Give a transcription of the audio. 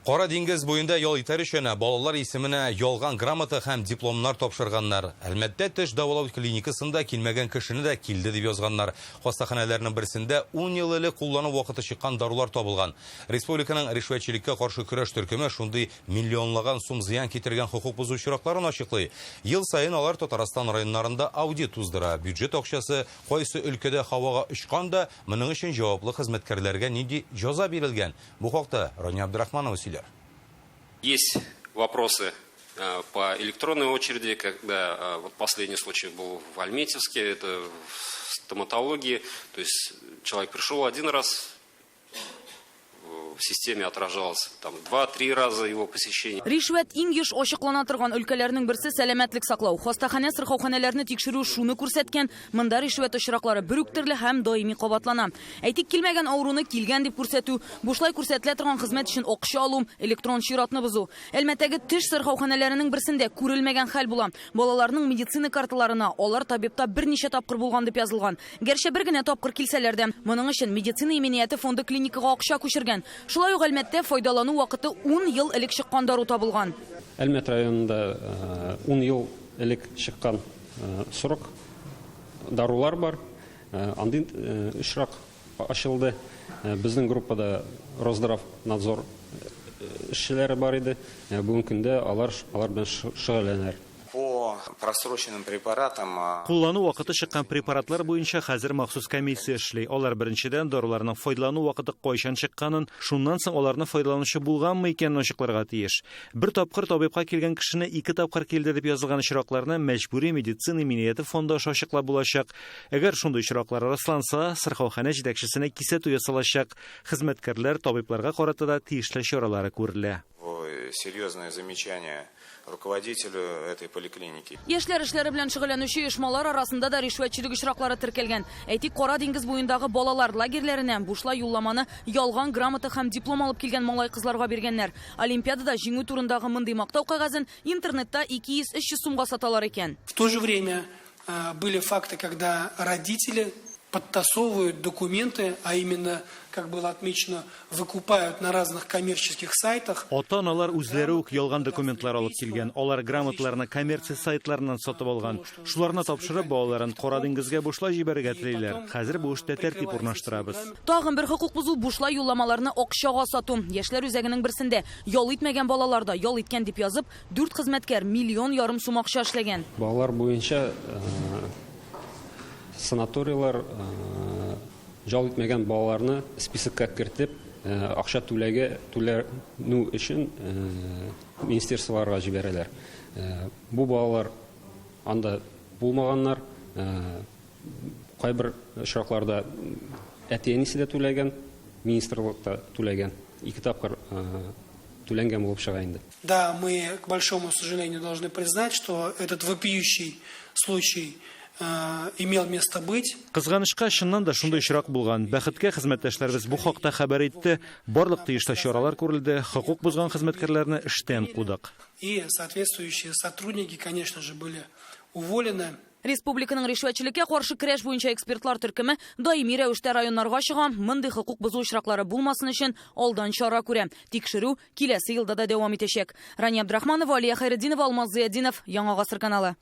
Кара диңгез буенда ял итәр өчен балалар исеменә ялган грамота һәм дипломнар тапшырганнар. Әлмәттә теш дәвалау клиникасында килмәгән кешене дә килде дип язганнар. Хастаханәләрнең берсендә 10 ел элек куллану вакыты чыккан дарулар табылган. Республиканың ришвәтчелеккә каршы көрәш төркеме шундый миллионлаган сум зыян китергән хокук бозу очракларын ачыклый. Ел саен алар Татарстан районнарында аудит уздыра. Бюджет акчасы кайсы өлкәдә һавага очкан да, моның өчен җаваплы хезмәткәрләргә нинди җәза бирелгән? Бу хакта Рания Абдрахманова сөйләр. Есть вопросы по электронной очереди, когда вот последний случай был в Альметьевске, это в стоматологии, то есть человек пришел один раз, в системе отражалось там 2-3 раза его посещение. Ришвәт иң еш ачыклана торган өлкәләрнең берсе сәламәтлек саклау. Хастаханә, сырхауханәләрне тикшерү шуны күрсәткән, монда ришвәт очраклары бер үк төрле һәм даими кабатлана. Әйтик, килмәгән авыруны килгән дип күрсәтү, бушлай күрсәтелә торган хезмәт өчен акча алу, электрон чиратны бозу. Әлмәттәге теш сырхауханәләренең берсендә күрелмәгән хәл була. Балаларның медицина карталарына алар табибта берничә тапкыр булган дип язылган. Гәрчә бер генә тапкыр килсәләр дә. Моның өчен медицина иминияте фонды клиникага акча күчергән. Шулай ук Әлмәттә файдалану вакыты 10 ел элек чыккан дару табылган. Әлмәт районында 10 ел элек чыккан срок дарулар бар. Андый очрак ачылды. Безнең группада Росздравнадзор эшчеләре бар иде. Бүгенге көндә алар алар белән шөгыльләнәләр. По просроченным препаратам. Куллану вакыты чыккан препаратлар буенча хәзер махсус комиссия эшли. Алар беренчедән даруларның файдалану вакыты кайчан чыкканын, шуннан соң аларны файдаланучы булганмы икәнен ачыкларга тиеш. Бер тапкыр табибка килгән кешене ике тапкыр килде дип язылган очракларны мәҗбүри медицина иминияте фонды аша ачыклап булачак. Әгәр шундый очраклар расланса, сырхауханә җитәкчесенә кисәтү ясалачак. Хезмәткәрләр, табибларга карата да тиешле чаралары күрелә. Серьезное замечание руководителю этой поликлиники. Яшьләр эшләре белән шөгыльләнүче оешмалар арасында да ришвәтчелек очраклары теркәлгән. Әйтик, Кара диңгез буендагы балалар лагерьләренә бушлай юлламаны ялган грамота һәм диплом алып килгән малай-кызларга биргәннәр. Олимпиадада җиңү турындагы мондый мактау кәгазен интернетта 200-300 сумга саталар икән. В то же время были факты, когда родители подтасовывают документы, а именно, как было отмечено, выкупают на разных коммерческих сайтах. Ата-аналар үзләре үк ялган документлар алып килгән. Алар грамоталарны коммерция сайтларыннан сатып алган. Шуларны тапшырып, балаларын Кара диңгезгә бушлай җибәрергә телиләр. Хәзер бу эштә тәртип урнаштырабыз. Тагын бер хокук бозу бушлай юлламаларны акчага сату. Яшьләр үзәгенең берсендә ял итмәгән балалар да ял иткән дип язып, дүрт хезмәткәр миллион ярым сум акча эшләгән. Балалар буенча санаторийлар ял итмәгән балаларны списокка кертеп, акча түләге түләнү өчен министерстволарга җибәрәләр. Бу балалар анда булмаганнар, кайбер очракларда әти-әнисе дә түләгән, министрлык та түләгән. Ике тапкыр түләнгән булып чыга инде. Да, мы, к большому сожалению, должны признать, что этот вопиющий случай имел место быть. Кызганычка, чыннан да шундый очрак булган. Бәхеткә, хезмәттәшләребез бу хакта хәбәр итте. Барлык тиешле чаралар күрелде, хокук бозган хезмәткәрләрне эштән кудык. И соответствующие сотрудники, конечно же, были уволены. Республиканың ришвәтчелеккә каршы көрәш буенча экспертлар төркеме даими рәвештә районнарга чыга, мондый хокук бозу очраклары булмасын өчен алдан чара күрә. Тикшерү киләсе елда да дәвам итәчәк. Рания Абдрахманова, Алия Хәйретдинова, Алмаз Зыятдинов, Яңа Гасыр каналы.